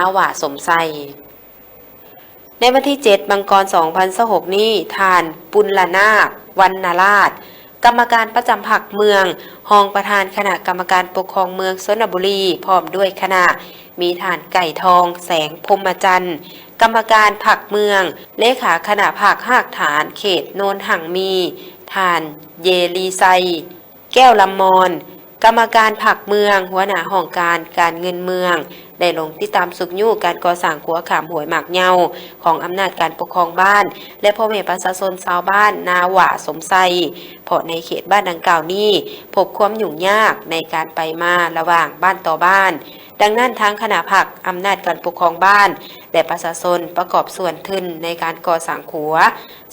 ອາວາສົມໄຊ. ໃນວັນທີເຈັດ ມັງກອນ ສອງພັນຊາວຫົກນີ້, ທ່ານ ປຸນລະນາກ ວັນນະລາດ ກຳມະການປະຈຳພັກເມືອງ, ຮອງປະທານຄະນະກຳມະການປົກຄອງເມືອງຊົນນະບູລີ ພ້ອມດ້ວຍຄະນະ, ມີທ່ານ ໄກ່ທອງ ແສງພົມມະຈັນ ກຳມະການພັກເມືອງ, ເລຂາຄະນະພັກຮາກຖານເຂດໂນນຮັ່ງມີ, ທ່ານ ເຢລີໄຊ ແກ້ວລຳມອນ ກຳມະການພັກເມືອງ, ຫົວໜ້າຫ້ອງການການເງິນເມືອງ ໄດ້ລົງຕິດຕາມຊຸກຍູ້ການກໍ່ສ້າງຂົວຂ້າມຫ້ວຍໝາກເຍົາຂອງອຳນາດການປົກຄອງບ້ານ ແລະ ພໍ່ແມ່ປະຊາຊົນຊາວບ້ານນາຫວ້າສົມໄຊ, ເພາະໃນເຂດບ້ານດັ່ງກ່າວນີ້ພົບຄວາມຫຍຸ້ງຍາກໃນການໄປມາລະຫວ່າງບ້ານຕໍ່ບ້ານ. ດັ່ງນັ້ນ, ທາງຄະນະພັກ, ອຳນາດການປົກຄອງບ້ານ ແລະ ປະຊາຊົນປະກອບສ່ວນທຶນໃນການກໍ່ສ້າງຂົວ,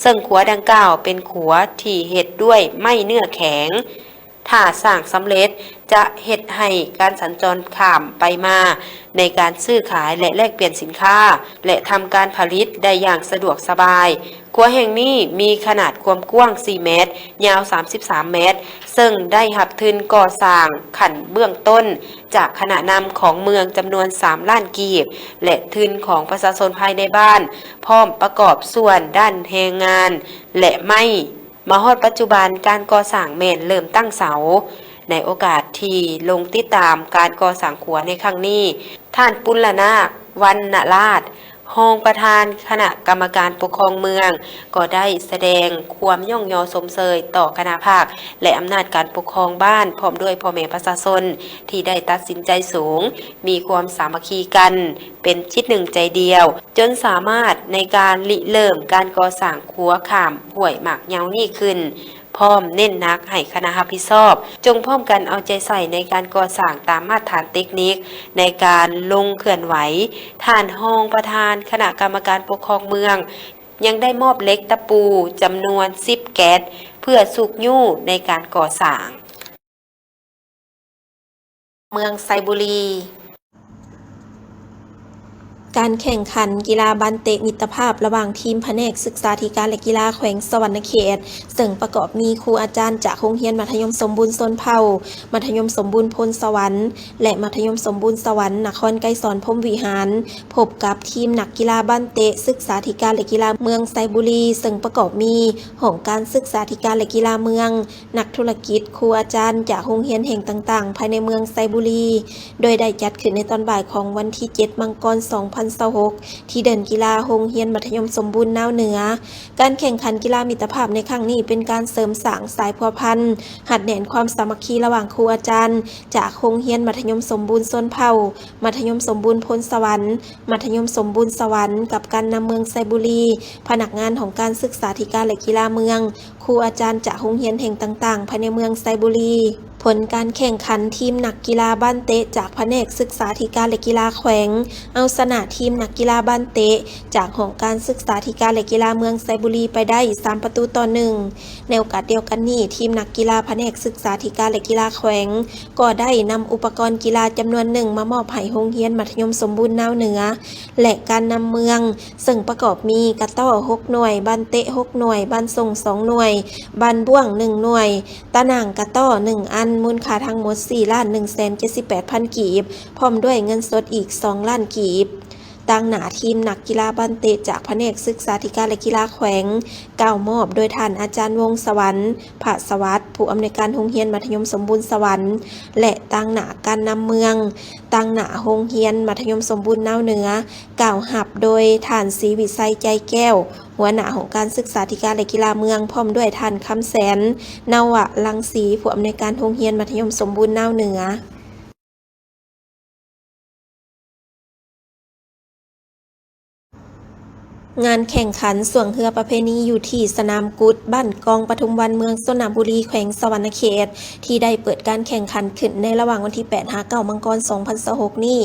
ເຊິ່ງຂົວດັ່ງກ່າວເປັນຂົວທີ່ເຮັດດ້ວຍໄມ້ເນື້ອແຂງ. ຖ້າສ້າງສຳເລັດ, ຈະເຮັດໃຫ້ການສັນຈອນຂ້າມໄປມາໃນການຊື້ຂາຍ ແລະ ແລກປ່ຽນສິນຄ້າ ແລະ ທຳການຜະລິດໄດ້ຢ່າງສະດວກສະບາຍ. ຂົວແຫ່ງນີ້ມີຂະໜາດຄວາມກວ້າງສີ່ແມັດ, ຍາວສາມສິບສາມແມັດ, ເຊິ່ງໄດ້ຮັບທຶນກໍ່ສ້າງຂັ້ນເບື້ອງຕົ້ນຈາກຄະນະນຳຂອງເມືອງຈຳນວນສາມລ້ານກີບ ແລະ ທຶນຂອງປະຊາຊົນພາຍໃນບ້ານ, ພ້ອມປະກອບສ່ວນດ້ານແຮງງານ ແລະ ໄມ້. ມາຮອດປັດຈຸບັນ, ການກໍ່ສ້າງແມ່ນເລີ່ມຕັ້ງເສົາ. ໃນໂອກາດທີ່ລົງຕິດຕາມການກໍ່ສ້າງຂົວໃນຄັ້ງນີ້, ທ່ານ ປຸນລະນາກ ວັນນະລາດ ຮອງປະທານຄະນະກຳມະການປົກຄອງເມືອງ ກໍໄດ້ສະແດງຄວາມຍ້ອງຍໍຊົມເຊີຍຕໍ່ຄະນະພັກ ແລະ ອຳນາດການປົກຄອງບ້ານ ພ້ອມດ້ວຍພໍ່ແມ່ປະຊາຊົນ ທີ່ໄດ້ຕັດສິນໃຈສູງ, ມີຄວາມສາມັກຄີກັນ ເປັນຈິດໜຶ່ງໃຈດຽວ, ຈົນສາມາດໃນການລິເລີ່ມການກໍ່ສ້າງຂົວຂ້າມຫ້ວຍໝາກເຍົານີ້ຂຶ້ນ, ພ້ອມເນັ້ນໜັກໃຫ້ຄະນະຮັບຜິດຊອບ ຈົ່ງພ້ອມກັນເອົາໃຈໃສ່ໃນການກໍ່ສ້າງຕາມມາດຖານເຕັກນິກໃນການລົງເຄື່ອນໄຫວ. ທ່ານຮອງປະທານຄະນະກຳມະການປົກຄອງເມືອງ ຍັງໄດ້ມອບເຫຼັກຕະປູຈຳນວນສິບແກັດ ເພື່ອຊຸກຍູ້ໃນການກໍ່ສ້າງ. ເມືອງໄຊບູລີ. ການແຂ່ງຂັນກິລາບານເຕະມິດຕະພາບລະຫວ່າງທີມພະແນກສຶກສາທິການ ແລະ ກິລາແຂວງສະຫວັນນະເຂດ, ເຊິ່ງປະກອບມີຄູອາຈານຈາກໂຮງຮຽນມັດທະຍົມສົມບູນຊົນເຜົ່າ, ມັດທະຍົມສົມບູນໂພນສະຫວັນ ແລະ ມັດທະຍົມສົມບູນສະຫວັນນະຄອນໄກສອນພົມວິຫານ, ພົບກັບທີມນັກກິລາບານເຕະສຶກສາທິການ ແລະ ກິລາເມືອງໄຊບູລີ, ເຊິ່ງປະກອບມີຫ້ອງການສຶກສາທິການ ແລະ ກິລາເມືອງ, ນັກທຸລະກິດ, ຄູອາຈານຈາກໂຮງຮຽນແຫ່ງຕ່າງໆ ພາຍໃນເມືອງໄຊບູລີ, ໂດຍໄດ້ຈັດຂຶ້ນໃນຕອນບ່າຍຂອງວັນທີເຈັດ ມັງກອນ ສອງພັນຊາວຫົກ ທີ່ເດີ່ນກິລາໂຮງຮຽນມັດທະຍົມສົມບູນນາວເໜືອ. ການແຂ່ງຂັນກິລາມິດຕະພາບໃນຄັ້ງນີ້ ເປັນການເສີມສ້າງສາຍພົວພັນ, ຮັດແໜ້ນຄວາມສາມັກຄີລະຫວ່າງຄູອາຈານຈາກໂຮງຮຽນມັດທະຍົມສົມບູນຊົນເຜົ່າ, ມັດທະຍົມສົມບູນໂພນສະຫວັນ, ມັດທະຍົມສົມບູນສະຫວັນ ກັບການນຳເມືອງໄຊບູລີ, ພະນັກງານຫ້ອງການສຶກສາທິການ ແລະ ກິລາເມືອງ, ຄູອາຈານຈາກໂຮງຮຽນແຫ່ງຕ່າງໆ ພາຍໃນເມືອງໄຊບູລີ. ຜົນການແຂ່ງຂັນ, ທີມນັກກິລາບານເຕະຈາກພະແນກສຶກສາທິການ ແລະ ກິລາແຂວງ ເອົາຊະນະທີມນັກກິລາບານເຕະຈາກຫ້ອງການສຶກສາທິການ ແລະ ກິລາເມືອງໄຊບູລີໄປໄດ້ສາມປະຕູຕໍ່ໜຶ່ງ. ໃນໂອກາດດຽວກັນນີ້, ທີມນັກກິລາພະແນກສຶກສາທິການ ແລະ ກິລາແຂວງ ກໍໄດ້ນຳອຸປະກອນກິລາຈຳນວນໜຶ່ງມາມອບໃຫ້ໂຮງຮຽນມັດທະຍົມສົມບູນນາວເໜືອ ແລະ ການນຳເມືອງ, ເຊິ່ງປະກອບມີກະຕໍ້ຫົກໜ່ວຍ, ບານເຕະຫົກໜ່ວຍ, ບານສົ່ງສອງໜ່ວຍ, ບານບ້ວງໜຶ່ງໜ່ວຍ, ຕາໜ່າງກະຕໍ້ໜຶ່ງອັນ, ມູນຄ່າທັງໝົດສີ່ລ້ານໜຶ່ງແສນເຈັດສິບແປດພັນກີບ, ພ້ອມດ້ວຍເງິນສົດອີກສອງລ້ານກີບ. ຕາງໜ້າທີມນັກກິລາບານເຕະຈາກພະແນກສຶກສາທິການ ແລະ ກິລາແຂວງ ກ່າວມອບໂດຍທ່ານອາຈານ ວົງສະຫວັນ ພະສະຫວັດ ຜູ້ອຳນວຍການໂຮງຮຽນມັດທະຍົມສົມບູນສະຫວັນ ແລະ ຕາງໜ້າການນຳເມືອງ, ຕາງໜ້າໂຮງຮຽນມັດທະຍົມສົມບູນນາວເໜືອ ກ່າວຮັບໂດຍທ່ານ ສີວິໄຊ ໃຈແກ້ວ ຫົວໜ້າຫ້ອງການສຶກສາທິການ ແລະ ກິລາເມືອງ, ພ້ອມດ້ວຍທ່ານ ຄຳແສນ ນະວະລັງສີ ຜູ້ອຳນວຍການໂຮງຮຽນມັດທະຍົມສົມບູນນາວເໜືອ. ງານແຂ່ງຂັນຊ່ວງເຮືອປະເພນີຢູ່ທີ່ສະໜາມກຸດ ບ້ານກອງປະທຸມວັນ ເມືອງຊົນນະບູລີ ແຂວງສະຫວັນນະເຂດ ທີ່ໄດ້ເປີດການແຂ່ງຂັນຂຶ້ນໃນລະຫວ່າງວັນທີແປດຫາເກົ້າ ມັງກອນ ສອງພັນຊາວຫົກນີ້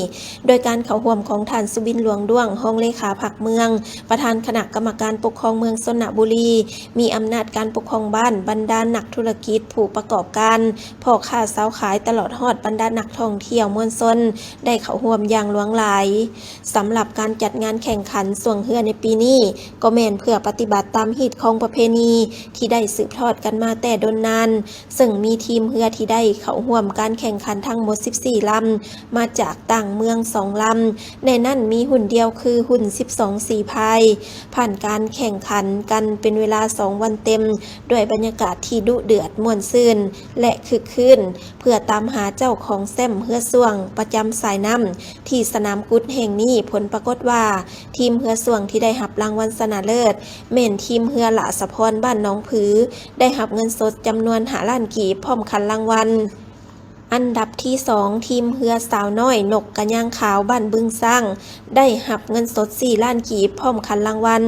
ໂດຍການເຂົ້າຮ່ວມຂອງທ່ານ ສຸບິນ ຫຼວງດ້ວງ ຮອງເລຂາພັກເມືອງ, ປະທານຄະນະກຳມະການປົກຄອງເມືອງຊົນນະບູລີ, ມີອຳນາດການປົກຄອງບ້ານ, ບັນດານັກທຸລະກິດ, ຜູ້ປະກອບການ, ພໍ່ຄ້າຊາວຂາຍ, ຕະຫຼອດຮອດບັນດານັກທ່ອງທ່ຽວມວນຊົນ ໄດ້ເຂົ້າຮ່ວມຢ່າງຫຼວງຫຼາຍ. ສຳລັບການຈັດງານແຂ່ງຂັນຊ່ວງເຮືອໃນປີ ນີ້ກໍແມ່ນເພື່ອປະຕິບັດຕາມຮີດຄອງປະເພນີທີ່ໄດ້ສືບທອດກັນມາແຕ່ດົນນານ, ເຊິ່ງມີທີມເຮືອທີ່ໄດ້ເຂົ້າຮ່ວມການແຂ່ງຂັນທັງໝົດສິບສີ່ລຳ ມາຈາກຕ່າງເມືອງສອງລຳ, ໃນນັ້ນມີຮຸ່ນດຽວຄືຮຸ່ນສິບສອງສີພາຍ, ຜ່ານການແຂ່ງຂັນກັນເປັນເວລາສອງວັນເຕັມ ດ້ວຍບັນຍາກາດທີ່ດຸເດືອດ, ມ່ວນຊື່ນ ແລະ ຄຶກຄື້ນ, ເພື່ອຕາມຫາເຈົ້າຂອງແຊ້ມເຮືອຊ່ວງປະຈຳສາຍນ້ຳ ທີ່ສະໜາມກຸດແຫ່ງນີ້. ຜົນປາກົດວ່າ ທີມເຮືອຊ່ວງທີ່ໄດ້ຮັບລາງວັນຊະນະເລີດ ແມ່ນທີມເຮືອຫຼ້າສະພອນບ້ານໜອງຜື ໄດ້ຮັບເງິນສົດຈຳນວນຫ້າລ້ານກີບ ພ້ອມຂັນລາງວັນ. ອັນດັບທີສອງ ທີມເຮືອສາວນ້ອຍນົກກະຍາງຂາວ ບ້ານບຶງຊ້າງ ໄດ້ຮັບເງິນສົດສີ່ລ້ານກີບ ພ້ອມຂັນລາງວັນ.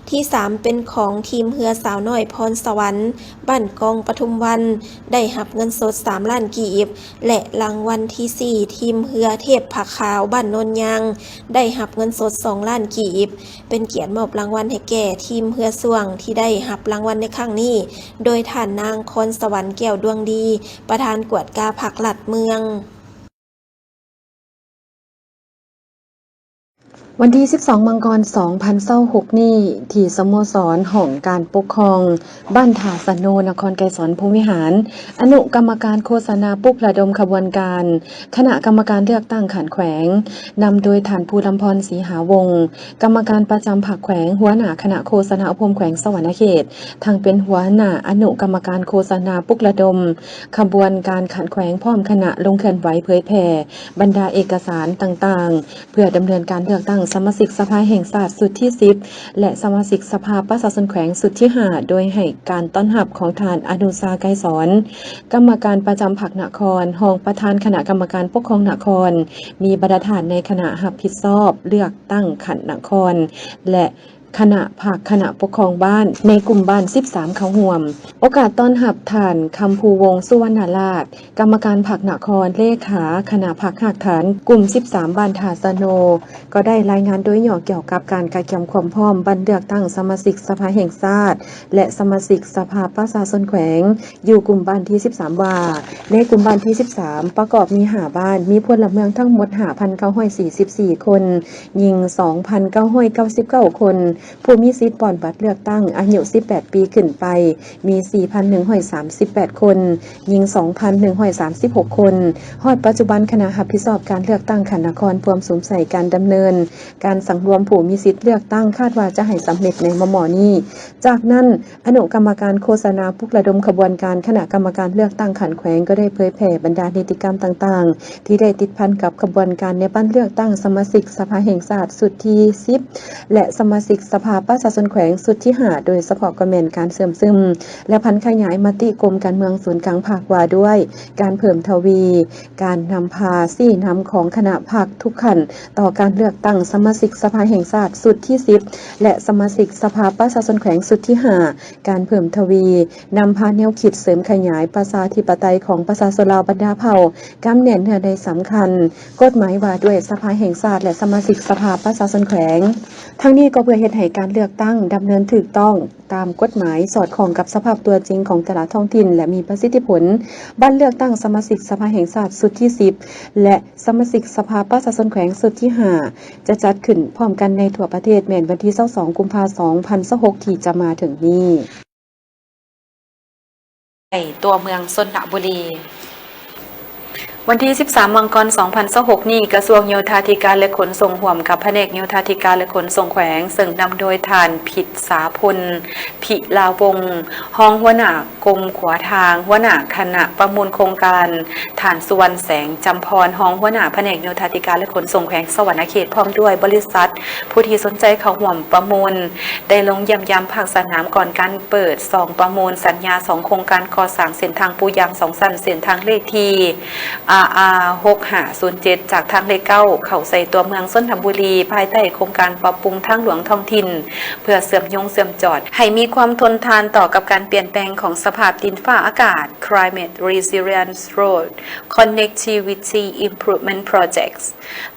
ທີສາມ ເປັນຂອງທີມເຮືອສາວນ້ອຍພອນສະຫວັນ ບ້ານກອງ ປະທຸມວັນ ໄດ້ຮັບເງິນສົດສາມລ້ານກີບ ແລະ ລາງວັນທີສີ່ ທີມເຮືອເທບຜ້າຂາວ ບ້ານໂນນຍາງ ໄດ້ຮັບເງິນສົດສອງລ້ານກີບ. ເປັນກຽດມອບລາງວັນໃຫ້ແກ່ທີມເຮືອຊ່ວງທີ່ໄດ້ຮັບລາງວັນໃນຄັ້ງນີ້ ໂດຍທ່ານນາງ ຄອນສະຫວັນ ແກ້ວດວງດີ ປະທານກວດກາພັກລັດເມືອງ. ວັນທີສິບສອງ ມັງກອນ ສອງພັນຊາວຫົກນີ້ ທີ່ສະໂມສອນຫ້ອງການປົກຄອງບ້ານທ່າສະໂນ ນະຄອນໄກສອນພົມວິຫານ ອະນຸກຳມະການໂຄສະນາປຸກລະດົມຂະບວນການ ຄະນະກຳມະການເລືອກຕັ້ງຂັ້ນແຂວງ ນຳໂດຍທ່ານ ພູລຳພອນ ສີຫາວົງ ກຳມະການປະຈຳພັກແຂວງ, ຫົວໜ້າຄະນະໂຄສະນາອົບຮົມແຂວງສະຫວັນນະເຂດ, ທັງເປັນຫົວໜ້າອະນຸກຳມະການໂຄສະນາປຸກລະດົມຂະບວນການຂັ້ນແຂວງ ພ້ອມຄະນະລົງເຄື່ອນໄຫວເຜີຍແຜ່ບັນດາເອກະສານຕ່າງໆ ເພື່ອດຳເນີນການເລືອກຕັ້ງສະມາຊິກສະພາແຫ່ງຊາດຊຸດທີສິບ ແລະ ສະມາຊິກສະພາປະຊາຊົນແຂວງຊຸດທີຫ້າ ໂດຍໃຫ້ການຕ້ອນຮັບຂອງທ່ານ ອະນຸຊາ ໄກສອນ ກຳມະການປະຈຳພັກນະຄອນ, ຮອງປະທານຄະນະກຳມະການປົກຄອງນະຄອນ, ມີບັນດາທ່ານໃນຄະນະຮັບຜິດຊອບເລືອກຕັ້ງຂັ້ນນະຄອນ ແລະ ຄະນະພັກ, ຄະນະປົກຄອງບ້ານ ໃນກຸ່ມບ້ານສິບສາມເຂົ້າຮ່ວມ. ໂອກາດຕ້ອນຮັບທ່ານ ຄຳພູວົງ ສຸວັນນະລາດ ກຳມະການພັກນະຄອນ, ເລຂາຄະນະພັກຮາກຖານກຸ່ມສິບສາມ ບ້ານທ່າສະໂນ ກໍໄດ້ລາຍງານໂດຍຫຍໍ້ກ່ຽວກັບການກະກຽມຄວາມພ້ອມວັນເລືອກຕັ້ງສະມາຊິກສະພາແຫ່ງຊາດ ແລະ ສະມາຊິກສະພາປະຊາຊົນແຂວງ ຢູ່ກຸ່ມບ້ານທີສິບສາມ ວ່າ ໃນກຸ່ມບ້ານທີສິບສາມ ປະກອບມີຫ້າບ້ານ, ມີພົນລະເມືອງທັງໝົດຫ້າພັນເກົ້າຮ້ອຍສີ່ສິບສີ່ຄົນ, ຍິງສອງພັນເກົ້າຮ້ອຍເກົ້າສິບເກົ້າຄົນ, ຜູ້ມີສິດປ່ອນບັດເລືອກຕັ້ງອາຍຸສິບແປດປີຂຶ້ນໄປ ມີສີ່ພັນໜຶ່ງຮ້ອຍສາມສິບແປດຄົນ, ຍິງສອງພັນໜຶ່ງຮ້ອຍສາມສິບຫົກຄົນ. ຮອດປັດຈຸບັນ ຄະນະຮັບຜິດຊອບການເລືອກຕັ້ງຂັ້ນນະຄອນ ພວມສຸມໃສ່ການດຳເນີນການສັງລວມຜູ້ມີສິດເລືອກຕັ້ງ ຄາດວ່າຈະໃຫ້ສຳເລັດໃນມໍ່ໆນີ້. ຈາກນັ້ນ ອະນຸກຳມະການໂຄສະນາປຸກລະດົມຂະບວນການຄະນະກຳມະການເລືອກຕັ້ງຂັ້ນແຂວງ ກໍໄດ້ເຜີຍແຜ່ບັນດານິຕິກຳຕ່າງໆ ທີ່ໄດ້ຕິດພັນກັບຂະບວນການໃນວັນເລືອກຕັ້ງສະມາຊິກສະພາແຫ່ງຊາດຊຸດທີສິບ ແລະ ສະມາຊິກສະພາປະຊາຊົນແຂວງຊຸດທີຫ້າ ໂດຍສະເພາະກໍແມ່ນການເຊື່ອມຊຶມ ແລະ ຜັນຂະຫຍາຍມະຕິກົມການເມືອງສູນກາງພັກ ວ່າດ້ວຍການເພີ່ມທະວີການນຳພາຊີ້ນຳຂອງຄະນະພັກທຸກຂັ້ນ ຕໍ່ການເລືອກຕັ້ງສະມາຊິກສະພາແຫ່ງຊາດຊຸດທີສິບ ແລະ ສະມາຊິກສະພາປະຊາຊົນແຂວງຊຸດທີຫ້າ, ການເພີ່ມທະວີນຳພາແນວຄິດເສີມຂະຫຍາຍປະຊາທິປະໄຕຂອງປະຊາຊົນລາວບັນດາເຜົ່າ, ກຳແໜ້ນເນື້ອໃນສຳຄັນ ກົດໝາຍວ່າດ້ວຍສະພາແຫ່ງຊາດ ແລະ ສະມາຊິກສະພາປະຊາຊົນແຂວງ. ທັງນີ້ກໍເພື່ອເຮັດໃຫ້ການເລືອກຕັ້ງດຳເນີນຖືກຕ້ອງ ຕາມກົດໝາຍ, ສອດຄ່ອງກັບສະພາບຕົວຈິງຂອງແຕ່ລະທ້ອງຖິ່ນ ແລະ ມີປະສິດທິຜົນ. ບັດເລືອກຕັ້ງສະມາຊິກສະພາແຫ່ງຊາດຊຸດທີສິບ ແລະ ສະມາຊິກສະພາປະຊາຊົນແຂວງຊຸດທີຫ້າ ຈະຈັດຂຶ້ນພ້ອມກັນໃນທົ່ວປະເທດ ແມ່ນວັນທີຊາວສອງ ກຸມພາ ສອງພັນຊາວຫົກ ທີ່ຈະມາເຖິງນີ້. ໃນຕົວເມືອງຊົນນະບູລີ. ວັນທີສິບສາມ ມັງກອນ ສອງພັນຊາວຫົກນີ້, ກະຊວງໂຍທາທິການ ແລະ ຂົນສົ່ງ ຮ່ວມກັບພະແນກໂຍທາທິການ ແລະ ຂົນສົ່ງແຂວງ, ເຊິ່ງນຳໂດຍທ່ານ ພິດສາພົນ ພິລາວົງ ຮອງຫົວໜ້າກົມຂົວທາງ, ຫົວໜ້າຄະນະປະມູນໂຄງການ, ທ່ານ ສຸວັນແສງ ຈຳພອນ ຮອງຫົວໜ້າພະແນກໂຍທາທິການ ແລະ ຂົນສົ່ງແຂວງສະຫວັນນະເຂດ ພ້ອມດ້ວຍບໍລິສັດ ຜູ້ທີ່ສົນໃຈເຂົ້າຮ່ວມປະມູນ ໄດ້ລົງຢ້ຽມຢາມພາກສະໜາມກ່ອນການເປີດຊອງປະມູນສັນຍາສອງໂຄງການກໍ່ສ້າງເສັ້ນທາງປູຢາງສອງຊັ້ນ, ເສັ້ນທາງເລກທີ ອາອາ ຫົກຫ້າສູນເຈັດ ຈາກທາງເລກເກົ້າ ເຂົ້າໃສ່ຕົວເມືອງຊົນນະບູລີ ພາຍໃຕ້ໂຄງການປັບປຸງທາງຫຼວງທ້ອງຖິ່ນ ເພື່ອເຊື່ອມໂຍງເຊື່ອມຈອດໃຫ້ມີຄວາມທົນທານຕໍ່ກັບການປ່ຽນແປງຂອງສະພາບດິນຟ້າອາກາດ Climate Resilience Road Connectivity Improvement Projects.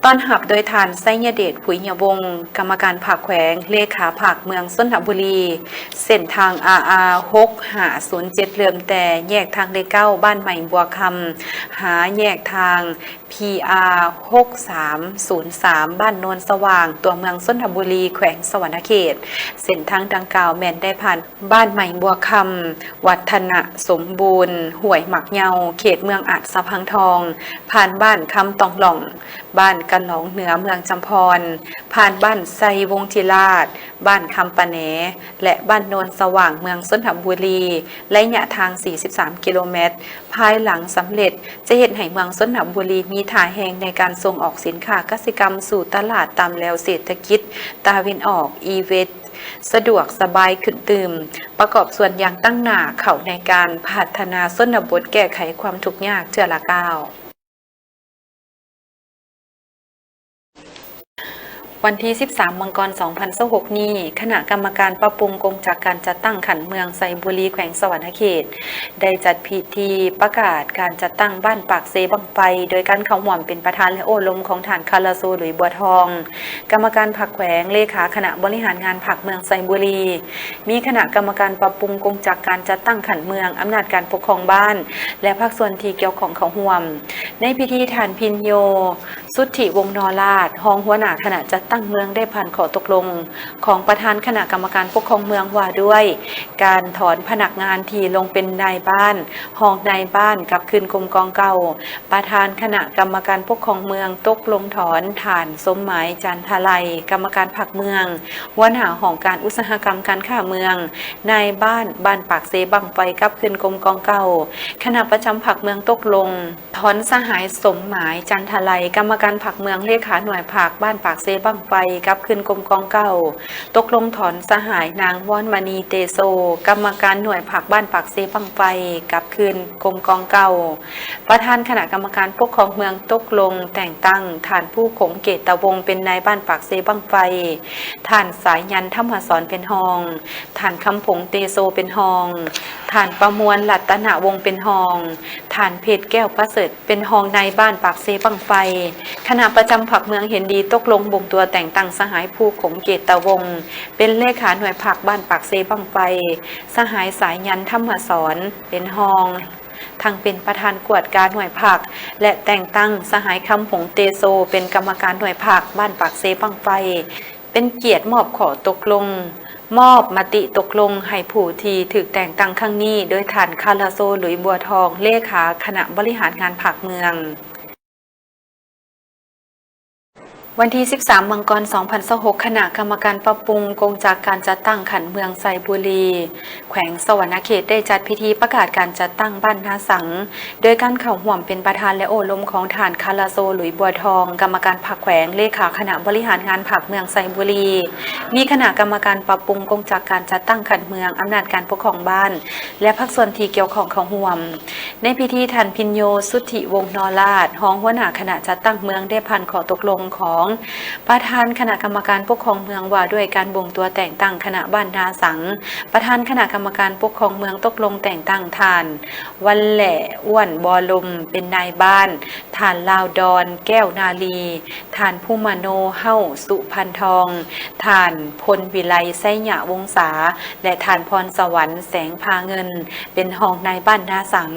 ຕ້ອນຮັບໂດຍທ່ານ ໄຊຍະເດດ ຫຸຍຍະວົງ ກຳມະການພັກແຂວງ, ເລຂາພັກເມືອງຊົນນະບູລີ, ເສັ້ນທາງ ອາອາ ຫົກຫ້າສູນເຈັດ ເລີ່ມແຕ່ແຍກທາງເລກເກົ້າ ບ້ານໃໝ່ບົວຄຳ ຫາແຍກທາງ ພີອາ ຫົກສາມສູນສາມ ບ້ານໂນນສະຫວ່າງ ຕົວເມືອງຊົນນະບູລີ ແຂວງສະຫວັນນະເຂດ. ເສັ້ນທາງດັ່ງກ່າວແມ່ນໄດ້ຜ່ານ ບ້ານໃໝ່ບົວຄຳ, ວັດທະນະສົມບູນ, ຫ້ວຍໝາກເຍົາ, ເຂດເມືອງອາດສະພັງທອງ, ຜ່ານບ້ານຄຳຕອງຫຼອງ, ບ້ານກະຫຼອງເໜືອເມືອງຈຳພອນ, ຜ່ານບ້ານໄຊວົງທິລາດ, ບ້ານຄຳປະແໜ ແລະ ບ້ານໂນນສະຫວ່າງ ເມືອງຊົນນະບູລີ, ໄລຍະທາງສີ່ສິບສາມກິໂລແມັດ. ພາຍຫຼັງສຳເລັດ ຈະເຮັດໃຫ້ເມືອງຊົນນະບູລີມີທ່າແຮງໃນການສົ່ງອອກສິນຄ້າກະສິກຳສູ່ຕະຫຼາດຕາມແລວເສດຖະກິດຕາເວັນອອກ, ອີເວັດ ສະດວກສະບາຍຂຶ້ນຕື່ມ, ປະກອບສ່ວນຢ່າງຕັ້ງໜ້າເຂົ້າໃນການພັດທະນາຊົນນະບົດ, ແກ້ໄຂຄວາມທຸກຍາກເທື່ອລະກ້າວ. ວັນທີສິບສາມ ມັງກອນ ສອງພັນຊາວຫົກນີ້, ຄະນະກຳມະການປັບປຸງກົງຈັກການຈັດຕັ້ງຂັ້ນເມືອງໄຊບູລີ ແຂວງສະຫວັນນະເຂດ ໄດ້ຈັດພິທີປະກາດການຈັດຕັ້ງບ້ານປາກເຊບັ້ງໄຟ ໂດຍການເຂົ້າຮ່ວມເປັນປະທານ ແລະ ໂອ້ລົມຂອງທ່ານ ຄາລາໂຊ ລຸຍບົວທອງ, ກຳມະການພັກແຂວງ, ເລຂາຄະນະບໍລິຫານງານພັກເມືອງໄຊບູລີ, ມີຄະນະກຳມະການປັບປຸງກົງຈັກການຈັດຕັ້ງຂັ້ນເມືອງ, ອຳນາດການປົກຄອງບ້ານ ແລະ ພາກສ່ວນທີ່ກ່ຽວຂ້ອງເຂົ້າຮ່ວມ. ໃນພິທີ ທ່ານ ພິນໂຍ ສຸດທິວົງນໍລາດ, ຮອງຫົວໜ້າຄະນະຈັດຕັ້ງເມືອງ ໄດ້ຜ່ານຂໍ້ຕົກລົງຂອງປະທານຄະນະກຳມະການປົກຄອງເມືອງ ວ່າດ້ວຍການຖອນພະນັກງານທີ່ລົງເປັນນາຍບ້ານ, ຮອງນາຍບ້ານ ກັບຄືນກົມກອງເກົ່າ. ປະທານຄະນະກຳມະການປົກຄອງເມືອງຕົກລົງຖອນ ທ່ານ ສົມໝາຍ ຈັນທະໄລ, ກຳມະການພັກເມືອງ, ຫົວໜ້າຫ້ອງການອຸດສາຫະກຳການຄ້າເມືອງ, ນາຍບ້ານບ້ານປາກເຊບັ້ງໄຟ ກັບຄືນກົມກອງເກົ່າ. ຄະນະປະຈຳພັກເມືອງຕົກລົງ ຖອນສະຫາຍ ສົມໝາຍ ຈັນທະໄລ, ກຳມະການພັກເມືອງ, ເລຂາໜ່ວຍພັກບ້ານປາກເຊບັ້ງໄຟ ກັບຄືນກົມກອງເກົ່າ. ຕົກລົງຖອນສະຫາຍ ນາງ ວອນມະນີ ເຕໂຊ, ກຳມະການໜ່ວຍພັກບ້ານປາກເຊບັ້ງໄຟ ກັບຄືນກົມກອງເກົ່າ. ປະທານຄະນະກຳມະການປົກຄອງເມືອງຕົກລົງແຕ່ງຕັ້ງ ທ່ານ ພູຂົງ ເກດຕະວົງ ເປັນນາຍບ້ານປາກເຊບັ້ງໄຟ, ທ່ານ ສາຍຍັນ ທຳມະສອນ ເປັນຮອງ, ທ່ານ ຄຳຜົງ ເຕໂຊ ເປັນຮອງ, ທ່ານ ປະມວນ ລັດຕະນະວົງ ເປັນຮອງ, ທ່ານ ເພັດແກ້ວ ປະເສີດ ເປັນຮອງນາຍບ້ານປາກເຊບັ້ງໄຟ. ຄະນະປະຈຳພັກເມືອງເຫັນດີຕົກລົງບົ່ງຕົວແຕ່ງຕັ້ງສະຫາຍ ພູຂົງ ເກດຕະວົງ ເປັນເລຂາໜ່ວຍພັກບ້ານປາກເຊບັ້ງໄຟ, ສະຫາຍ ສາຍຍັນ ທຳມະສອນ ເປັນຮອງ ທັງເປັນປະທານກວດກາໜ່ວຍພັກ ແລະ ແຕ່ງຕັ້ງສະຫາຍ ຄຳຜົງ ເຕໂຊ ເປັນກຳມະການໜ່ວຍພັກບ້ານປາກເຊບັ້ງໄຟ. ເປັນກຽດມອບຂໍ້ຕົກລົງ, ມອບມະຕິຕົກລົງໃຫ້ຜູ້ທີ່ຖືກແຕ່ງຕັ້ງຄັ້ງນີ້ ໂດຍທ່ານ ຄາລາໂຊ ລຸຍບົວທອງ, ເລຂາຄະນະບໍລິຫານງານພັກເມືອງ. ວັນທີສິບສາມ ມັງກອນ ສອງພັນຊາວຫົກ, ຄະນະກຳມະການປັບປຸງກົງຈັກການຈັດຕັ້ງຂັ້ນເມືອງໄຊບູລີ ແຂວງສະຫວັນນະເຂດ ໄດ້ຈັດພິທີປະກາດການຈັດຕັ້ງບ້ານນາສັງ ໂດຍການເຂົ້າຮ່ວມເປັນປະທານ ແລະ ໂອ້ລົມຂອງທ່ານ ຄາລາໂຊ ລຸຍບົວທອງ, ກຳມະການພັກແຂວງ, ເລຂາຄະນະບໍລິຫານງານພັກເມືອງໄຊບູລີ, ມີຄະນະກຳມະການປັບປຸງກົງຈັກການຈັດຕັ້ງຂັ້ນເມືອງ, ອຳນາດການປົກຄອງບ້ານ ແລະ ພາກສ່ວນທີ່ກ່ຽວຂ້ອງເຂົ້າຮ່ວມ. ໃນພິທີ ທ່ານ ພິນໂຍ ສຸດທິວົງນໍລາດ, ຮອງຫົວໜ້າຄະນະຈັດຕັ້ງເມືອງ ໄດ້ຜ່ານຂໍ້ຕົກລົງຂອງປະທານຄະນະກຳມະການປົກຄອງເມືອງ ວ່າດ້ວຍການບົ່ງຕົວແຕ່ງຕັ້ງຄະນະບ້ານນາສັງ, ປະທານຄະນະກຳມະການປົກຄອງເມືອງຕົກລົງແຕ່ງຕັ້ງທ່ານ ວັນແຫຼ ອ້ວນບໍ່ລົມ ເປັນນາຍບ້ານ, ທ່ານ ລາວດອນ ແກ້ວນາລີ, ທ່ານ ພູມະໂນ ເຮົາ ສຸພັນທອງ, ທ່ານ ພົນວິໄລ ໄຊຍະວົງສາ ແລະ ທ່ານ ພອນສະຫວັນ ແສງພາເງິນ ເປັນຮອງນາຍບ້ານນາສັງ.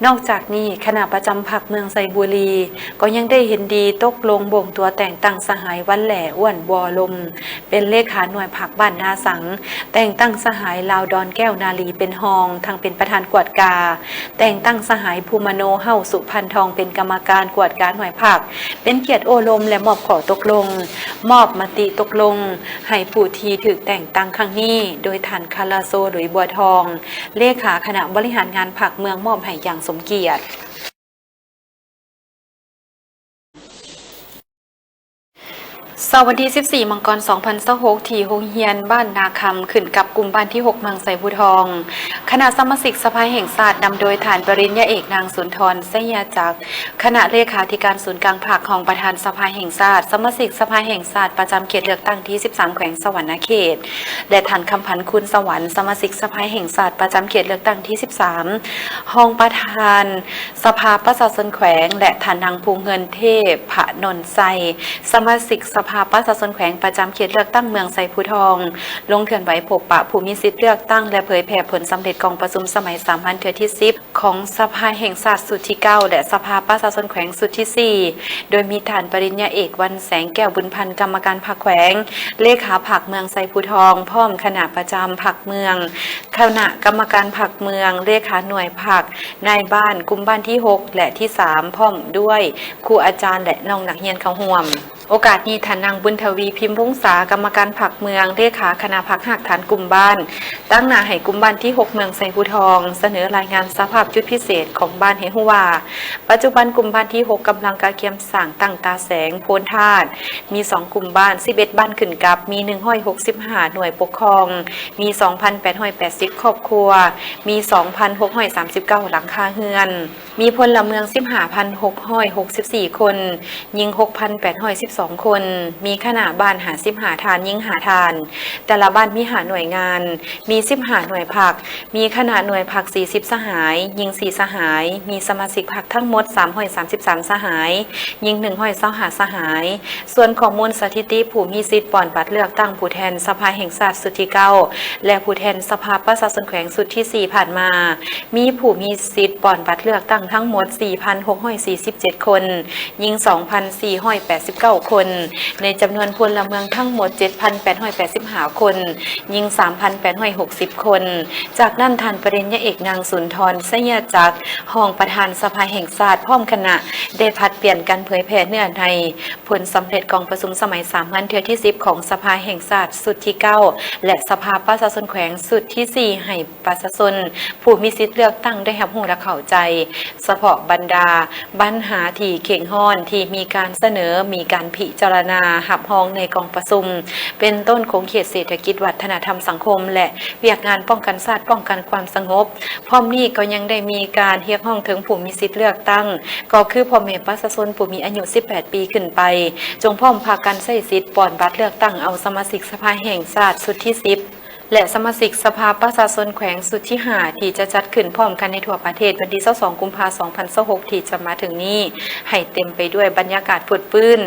ນອກຈາກນີ້, ຄະນະປະຈຳພັກເມືອງໄຊບູລີ ກໍຍັງໄດ້ເຫັນດີຕົກລົງບົ່ງຕົວແຕ່ງຕັ້ງສະຫາຍ ວັນແຫຼ ອ້ວນບໍ່ລົມ ເປັນເລຂາໜ່ວຍພັກບ້ານນາສັງ, ແຕ່ງຕັ້ງສະຫາຍ ລາວດອນ ແກ້ວນາລີ ເປັນຮອງ ທັງເປັນປະທານກວດກາ, ແຕ່ງຕັ້ງສະຫາຍ ພູມະໂນ ເຮົາ ສຸພັນທອງ ເປັນກຳມະການກວດກາໜ່ວຍພັກ, ເປັນກຽດໂອ້ລົມ ແລະ ມອບຂໍ້ຕົກລົງ, ມອບມະຕິຕົກລົງໃຫ້ຜູ້ທີ່ຖືກແຕ່ງຕັ້ງຄັ້ງນີ້ ໂດຍທ່ານ ຄາລາໂຊ ລຸຍບົວທອງ, ເລຂາຄະນະບໍລິຫານງານພັກເມືອງ ມອບໃຫ້ຢ່າງສົມກຽດ. ເຊົ້າວັນທີສິບສີ່ ມັງກອນ ສອງພັນຊາວຫົກ ທີ່ໂຮງຮຽນບ້ານນາຄຳ ຂຶ້ນກັບກຸ່ມບ້ານທີຫົກ ເມືອງໄຊບູທອງ, ຄະນະສະມາຊິກສະພາແຫ່ງຊາດ ນຳໂດຍທ່ານປະລິນຍາເອກ ນາງ ສຸນທອນ ໄຊຍະຈັກ, ຄະນະເລຂາທິການສູນກາງພັກ, ຮອງປະທານສະພາແຫ່ງຊາດ, ສະມາຊິກສະພາແຫ່ງຊາດປະຈຳເຂດເລືອກຕັ້ງທີສິບສາມ ແຂວງສະຫວັນນະເຂດ ແລະ ທ່ານ ຄຳພັນ ຄູນສະຫວັນ, ສະມາຊິກສະພາແຫ່ງຊາດປະຈຳເຂດເລືອກຕັ້ງທີສິບສາມ, ຮອງປະທານ ສະພາປະຊາຊົນແຂວງ ແລະ ທ່ານນາງ ພູເງິນ ເທພະນົນໄຊ, ສະມາຊິກສະພ ພາປະຊາຊົນແຂວງປະຈຳເຂດເລືອກຕັ້ງເມືອງໄຊພູທອງ ລົງເຄື່ອນໄຫວພົບປະຜູ້ມີສິດເລືອກຕັ້ງ ແລະ ເຜີຍແຜ່ຜົນສຳເລັດກອງປະຊຸມສະໄໝສາມັນເທື່ອທີສິບ ຂອງສະພາແຫ່ງຊາດຊຸດທີເກົ້າ ແລະ ສະພາປະຊາຊົນແຂວງຊຸດທີສີ່ ໂດຍມີທ່ານປະລິນຍາເອກ ວັນແສງແກ້ວບຸນພັນ ກຳມະການພັກແຂວງ, ເລຂາພັກເມືອງໄຊພູທອງ, ພ້ອມຄະນະປະຈຳພັກເມືອງ, ຄະນະກຳມະການພັກເມືອງ, ເລຂາໜ່ວຍພັກ, ນາຍບ້ານກຸ່ມບ້ານທີຫົກ ແລະ ທີສາມ ພ້ອມດ້ວຍຄູອາຈານ ແລະ ນ້ອງນັກຮຽນເຂົ້າຮ່ວມ. ໂອກາດນີ້ ທ່ານນາງ ບຸນທະວີ ພິມວົງສາ ກຳມະການພັກເມືອງ, ເລຂາຄະນະພັກຮາກຖານກຸ່ມບ້ານ, ຕາງໜ້າໃຫ້ກຸ່ມບ້ານທີຫົກ ເມືອງໄຊພູທອງ ສະເໜີລາຍງານສະພາບຈຸດພິເສດຂອງບ້ານໃຫ້ຮູ້ວ່າ ປັດຈຸບັນກຸ່ມບ້ານທີຫົກ ກຳລັງກະກຽມສ້າງຕັ້ງຕາແສງໂພນທາດ, ມີສອງກຸ່ມບ້ານ, ສິບເອັດບ້ານຂຶ້ນກັບ, ມີໜຶ່ງຮ້ອຍຫົກສິບຫ້າໜ່ວຍປົກຄອງ, ມີສອງພັນແປດຮ້ອຍແປດສິບຄອບຄົວ, ມີສອງພັນຫົກຮ້ອຍສາມສິບເກົ້າຫຼັງຄາເຮືອນ. ມີພົນລະເມືອງສິບຫ້າພັນຫົກຮ້ອຍຫົກສິບສີ່ຄົນ, ຍິງຫົກພັນແປດຮ້ອຍສິບສອງຄົນ, ມີຄະນະບ້ານຫ້າສິບຫ້າທ່ານ, ຍິງຫ້າທ່ານ, ແຕ່ລະບ້ານມີຫ້າໜ່ວຍງານ, ມີສິບຫ້າໜ່ວຍພັກ, ມີຄະນະໜ່ວຍພັກສີ່ສິບສະຫາຍ, ຍິງສີ່ສະຫາຍ, ມີສະມາຊິກພັກທັງໝົດສາມຮ້ອຍສາມສິບສາມສະຫາຍ, ຍິງໜຶ່ງຮ້ອຍຊາວຫ້າສະຫາຍ. ສ່ວນຂໍ້ມູນສະຖິຕິຜູ້ມີສິດປ່ອນບັດເລືອກຕັ້ງຜູ້ແທນສະພາແຫ່ງຊາດຊຸດທີເກົ້າ ແລະ ຜູ້ແທນສະພາປະຊາຊົນແຂວງຊຸດທີສີ່ຜ່ານມາ, ມີຜູ້ມີສິດປ່ອນບັດເລືອກຕັ້ງທັງໝົດສີ່ພັນຫົກຮ້ອຍສີ່ສິບເຈັດຄົນ, ຍິງສອງພັນສີ່ຮ້ອຍແປດສິບເກົ້າຄົນ, ໃນຈຳນວນພົນລະເມືອງທັງໝົດເຈັດພັນແປດຮ້ອຍແປດສິບຫ້າຄົນ, ຍິງສາມພັນແປດຮ້ອຍຫົກສິບຄົນ. ຈາກນັ້ນ ທ່ານປະລິນຍາເອກ ນາງ ສຸນທອນ ໄຊຍະຈັກ ຮອງປະທານສະພາແຫ່ງຊາດ ພ້ອມຄະນະ ໄດ້ຜັດປ່ຽນກັນເຜີຍແຜ່ເນື້ອໃນ ຜົນສຳເລັດກອງປະຊຸມສະໄໝສາມັນເທື່ອທີສິບ ຂອງສະພາແຫ່ງຊາດຊຸດທີເກົ້າ ແລະ ສະພາປະຊາຊົນແຂວງຊຸດທີສີ່ ໃຫ້ປະຊາຊົນຜູ້ມີສິດເລືອກຕັ້ງໄດ້ຮັບຮູ້ ແລະ ເຂົ້າໃຈ ສະເພາະບັນດາບັນຫາທີ່ເຄັ່ງຮ້ອນທີ່ມີການສະເໜີ, ມີການພິຈາລະນາຮັບຮອງໃນກອງປະຊຸມ ເປັນຕົ້ນຂົງເຂດເສດຖະກິດ, ວັດທະນະທຳສັງຄົມ ແລະ ວຽກງານປ້ອງກັນຊາດ, ປ້ອງກັນຄວາມສະຫງົບ. ພ້ອມນີ້ກໍຍັງໄດ້ມີການຮຽກຮ້ອງເຖິງຜູ້ມີສິດເລືອກຕັ້ງ ກໍຄືພໍ່ແມ່ປະຊາຊົນຜູ້ມີອາຍຸສິບແປດປີຂຶ້ນໄປ ຈົ່ງພ້ອມພາກັນໃຊ້ສິດປ່ອນບັດເລືອກຕັ້ງເອົາສະມາຊິກສະພາແຫ່ງຊາດຊຸດທີສິບ ແລະ ສະມາຊິກສະພາປະຊາຊົນແຂວງຊຸດທີຫ້າ ທີ່ຈະຈັດຂຶ້ນພ້ອມກັນໃນທົ່ວປະເທດ ວັນທີຊາວສອງ ກຸມພາ ສອງພັນຊາວຫົກ ທີ່ຈະມາເຖິງນີ້ ໃຫ້ເຕັມໄປດ້ວຍບັນຍາກາດຟົດຟື້ນ.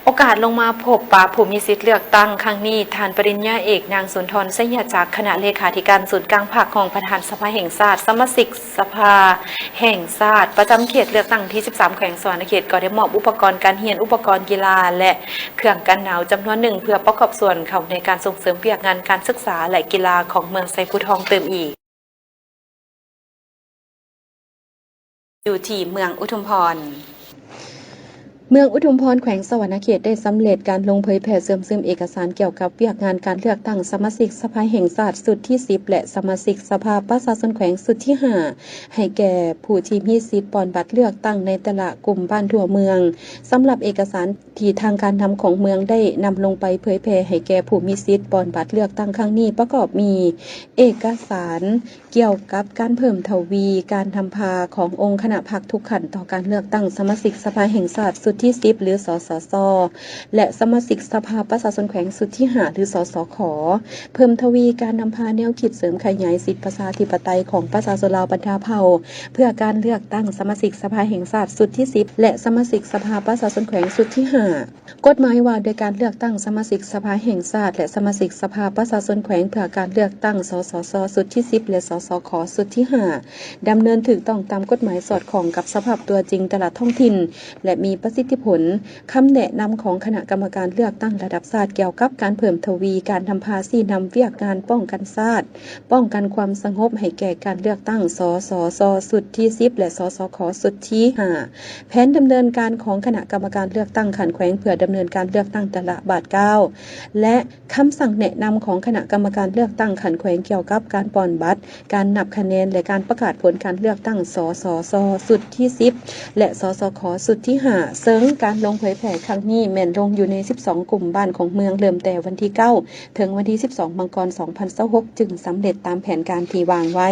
ໂອກາດລົງມາພົບປະຜູ້ມີສິດເລືອກຕັ້ງຄັ້ງນີ້, ທ່ານປະລິນຍາເອກ ນາງ ສຸນທອນ ໄຊຍະຈັກ ຄະນະເລຂາທິການສູນກາງພັກ, ຮອງປະທານສະພາແຫ່ງຊາດ, ສະມາຊິກສະພາແຫ່ງຊາດປະຈຳເຂດເລືອກຕັ້ງທີສິບສາມ ແຂວງສະຫວັນນະເຂດ ກໍໄດ້ມອບອຸປະກອນການຮຽນ, ອຸປະກອນກິລາ ແລະ ເຄື່ອງກັນໜາວຈຳນວນໜຶ່ງ ເພື່ອປະກອບສ່ວນເຂົ້າໃນການສົ່ງເສີມວຽກງານການສຶກສາ ແລະ ກິລາຂອງເມືອງໄຊພູທອງຕື່ມອີກ. ຢູ່ທີ່ເມືອງອຸທຸມພອນ. ເມືອງອຸທຸມພອນ ແຂວງສະຫວັນນະເຂດ ໄດ້ສຳເລັດການລົງເຜີຍແຜ່ເຊື່ອມຊຶມເອກະສານກ່ຽວກັບວຽກງານການເລືອກຕັ້ງສະມາຊິກສະພາແຫ່ງຊາດຊຸດທີສິບ ແລະ ສະມາຊິກສະພາປະຊາຊົນແຂວງຊຸດທີຫ້າ ໃຫ້ແກ່ຜູ້ທີ່ມີສິດປ່ອນບັດເລືອກຕັ້ງໃນແຕ່ລະກຸ່ມບ້ານທົ່ວເມືອງ. ສຳລັບເອກະສານທີ່ທາງການນຳຂອງເມືອງໄດ້ນຳລົງໄປເຜີຍແຜ່ໃຫ້ແກ່ຜູ້ມີສິດປ່ອນບັດເລືອກຕັ້ງຄັ້ງນີ້ ປະກອບມີ ເອກະສານ ກ່ຽວກັບການເພີ່ມທະວີການນຳພາຂອງອົງຄະນະພັກທຸກຂັ້ນຕໍ່ການເລືອກຕັ້ງສະມາຊິກສະພາແຫ່ງຊາດຊຸດທີສິບ ຫຼື ສສຊ ແລະ ສະມາຊິກສະພາປະຊາຊົນແຂວງຊຸດທີຫ້າ ຫຼື ສສຂ, ເພີ່ມທະວີການນຳພາແນວຄິດເສີມຂະຫຍາຍສິດປະຊາທິປະໄຕຂອງປະຊາຊົນລາວບັນດາເຜົ່າ ເພື່ອການເລືອກຕັ້ງສະມາຊິກສະພາແຫ່ງຊາດຊຸດທີສິບ ແລະ ສະມາຊິກສະພາປະຊາຊົນແຂວງຊຸດທີຫ້າ. ກົດໝາຍວ່າດ້ວຍການເລືອກຕັ້ງສະມາຊິກສະພາແຫ່ງຊາດ ແລະ ສະມາຊິກສະພາປະຊາຊົນແຂວງເພື່ອການເລືອກຕັ້ງ ສສຊ ຊຸດທີສິບ ແລະ ສສຂ ຊຸດທີຫ້າ ດຳເນີນຖືກຕ້ອງຕາມກົດໝາຍ, ສອດຄ່ອງກັບສະພາບຕົວຈິງແຕ່ລະທ້ອງຖິ່ນ ແລະ ມີປະສິດທິຜົນ. ຄຳແນະນຳຂອງຄະນະກຳມະການເລືອກຕັ້ງລະດັບຊາດກ່ຽວກັບການເພີ່ມທະວີການນຳພາຊີ້ນຳວຽກງານປ້ອງກັນຊາດ, ປ້ອງກັນຄວາມສະຫງົບໃຫ້ແກ່ການເລືອກຕັ້ງ ສສຊ ຊຸດທີສິບ ແລະ ສສຂ ຊຸດທີຫ້າ. ແຜນດຳເນີນການຂອງຄະນະກຳມະການເລືອກຕັ້ງຂັ້ນແຂວງເພື່ອດຳເນີນການເລືອກຕັ້ງແຕ່ລະບາດກ້າວ ແລະ ຄຳສັ່ງແນະນຳຂອງຄະນະກຳມະການເລືອກຕັ້ງຂັ້ນແຂວງກ່ຽວກັບການປ່ອນບັດ, ການນັບຄະແນນ ແລະ ການປະກາດຜົນການເລືອກຕັ້ງ ສສຊ ຊຸດທີສິບ ແລະ ສສຂ ຊຸດທີຫ້າ ເຊິ່ງການລົງເຜີຍແຜ່ຄັ້ງນີ້ແມ່ນລົງຢູ່ໃນສິບສອງກຸ່ມບ້ານຂອງເມືອງ ເລີ່ມແຕ່ວັນທີເກົ້າ ເຖິງວັນທີສິບສອງ ມັງກອນ ສອງພັນຊາວຫົກ ຈຶ່ງສຳເລັດຕາມແຜນການທີ່ວາງໄວ້.